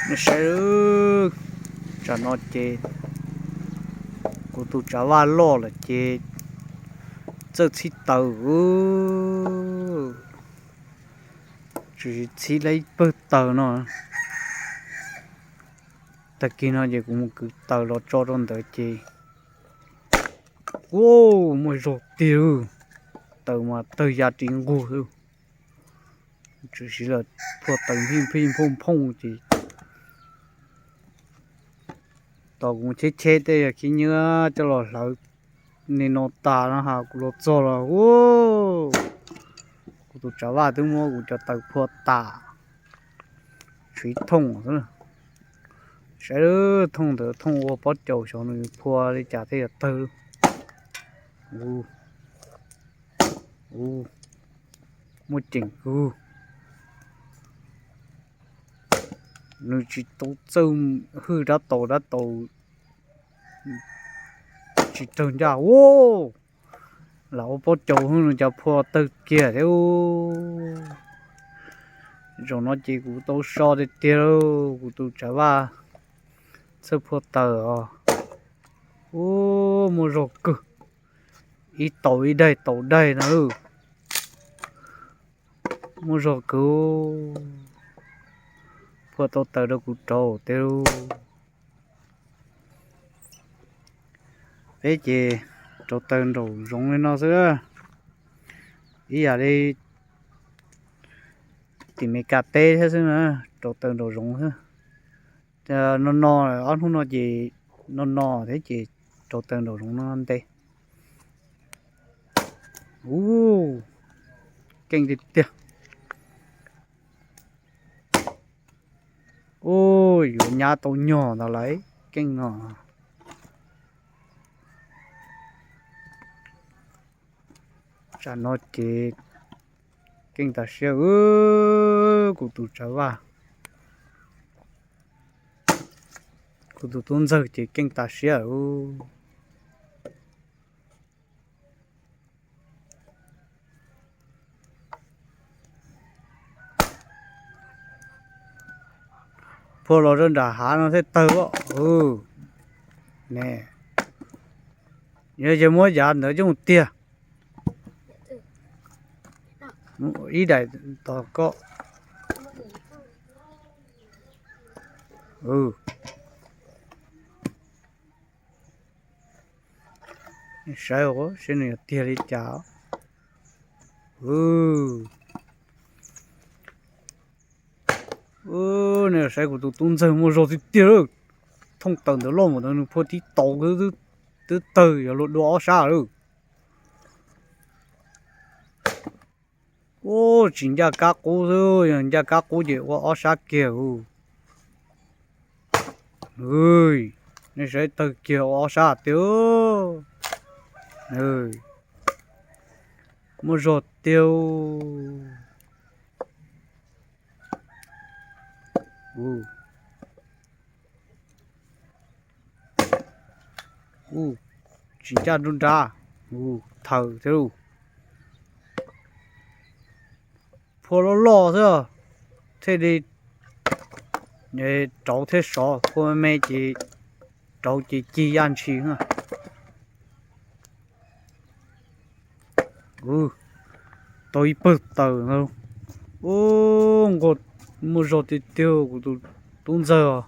Nej saib, tsam no ces kuv tus tsav vaj loj lawm ces txawj txhib taws. Tsis txhib lawm ib pawg taws no. Tag kis no ces kuv mus kwv taws los tso rau ntawd ces, u, muaj zog tiag. Taws mas tawg ya ris nquag xwb. Tsis siv lawm, phua taws nphij nphij nphooj nphooj ces tos kuv mus cheb cheb tej yog khib nyiab coj los hlawv. Nim no tas no ha kuv los txog los, u, kuv tus tsav vaj twb muab kuv cov taws phua tas. Tshuav thooj xwb. Saib, thooj ntawd thooj ua pob caus xyov nws phua li cas thiaj yog tawg. U, u, muaj ceem kawg. Nws tsis tau txawj hwj dab tau dab tau, tsis raug ncaj. U, lam ua pob caus xwb nws cas phua tawg kiag thiab. Zaum no ces kuv tau so tiag tiag lauj, kuv tus tsav vaj txawj phua taws os. U, muaj zog kawg. Ib taus ib daig taus daig no lauj. Muaj zog kawg. Phua tau taws rau kuv rauv tiag lauj. Peb ces rauv taws nraum zoov li no xwb. Ib yam li tim Meskas teb thiab xwb na, rauv taws nraum zoov xwb. No no, ob hnub no ces no no thiab ces rauv taws nraum zoov no ntev. U, keej tiag tiag. U, yuav nyab tau nyog ntawd lawm keej no. Tsam no ces keej tas siab. Kuv tus tsav vaj, kuv tus tub ntxawg ces keej tas siab. Phua los rau nram hav no thiaj tawg os. Ne, yog muab yav ntawd coj mus tiag. Ib daim tos koj. Saib seb nws yog tiag li cas. Nej saib kuv tus tub ntxawg muaj zog tiag tiag lawm. Thooj taws ntawd loj npaum ntawd nws phua tib taus twb tawg, yog luag dua ob sab lawm. Ub, tsis ncaj kab qub xwb, yog ncaj kab qub ces ua ob sab kiag. Nej saib tawg kiag ua ob sab tiag. Muaj zog tiag. Tsis ncaj nruab nrab, thaws thiab lauj. Phua loj loj xwb, thiaj li rauv thiab sov, phua me me ces rauv ces cig yaj ntshis. Tau ib pawg taws ntag. Ub, nquag, muaj zog tiag tiag kuv tus tub ntxawg os.